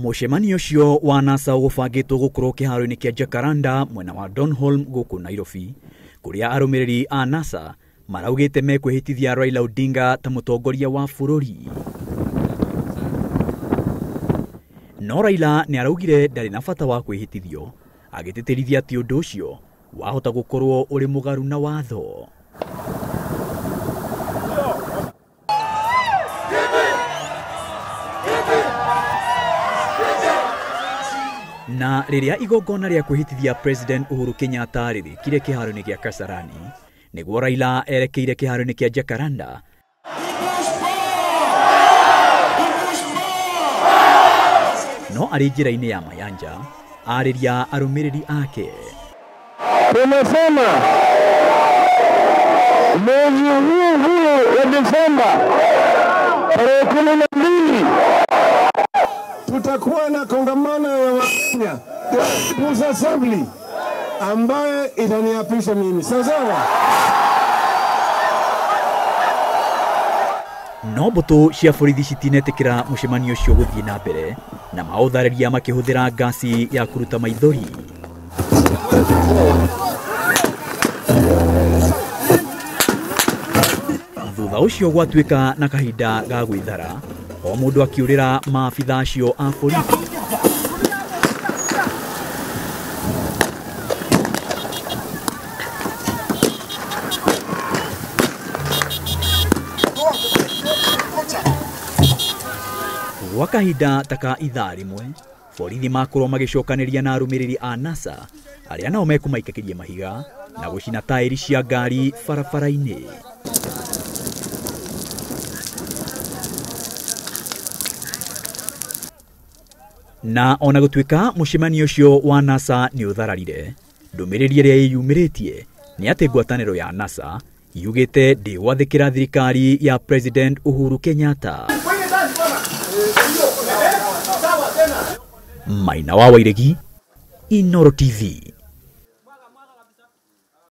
Mũcemanio ũcio wa NASA ũgũbangĩtwo gũkorwo kĩharo-inĩ kĩa Jacaranda mwena wa Donholm gũkũ Nairobi, kũrĩa arũmĩrĩri a NASA maraugĩte mekwĩhĩtithia Raila Odinga ta mũtongoria wa bũrũri. No Raila nĩ araugire ndarĩ na bata wa kwĩhĩtithio, agĩtĩtĩrithia atĩ ũndũ ũcio wahota gũkorwo ũrĩ mũgaru na watho. Na rĩrĩa igongona rĩa kwĩhĩtithia President Uhuru Kenyatta rĩrĩkire kĩharo-inĩ gĩa Kasarani, nĩguo Raila erekeire kĩharo-inĩ kĩa Jacaranda no arĩ njĩra-inĩ ya Mayanja arĩria arũmĩrĩri ake. Tumesema mwezi huu huu wa Desemba tarehe 12 tutakuwa na kongamano ya Wakenya, People's Assembly, ambaye itaniapisha mimi. Sawa sawa. No mbũtũ cia borithi citinetĩkĩra mũcemanio ũcio gũthiĩ na mbere na maũtharĩria makĩhũthĩra ngasi ya kũruta maithori. Thutha ũcio gwatuĩka na kahinda ga gwĩthara, o mũndũ akiũrĩra maabitha acio a borithi. Gwa kahinda ta ka ithaa rĩmwe, borithi makorwo magĩcokanĩria na arũmĩrĩri a NASA arĩa nao mekũmaikagĩria mahiga na gũcina taĩri cia ngari barabara-inĩ. Na ona gũtuĩka mũcemanio ũcio wa NASA nĩ ũthararire, ndũmĩrĩri ĩrĩa ĩyumĩrĩtie nĩ atĩ ngwatanĩro ya NASA yugĩte ndĩgwathĩkĩra thirikari ya President Uhuru Kenyatta. Maina wa Wairegi, Inooro TV.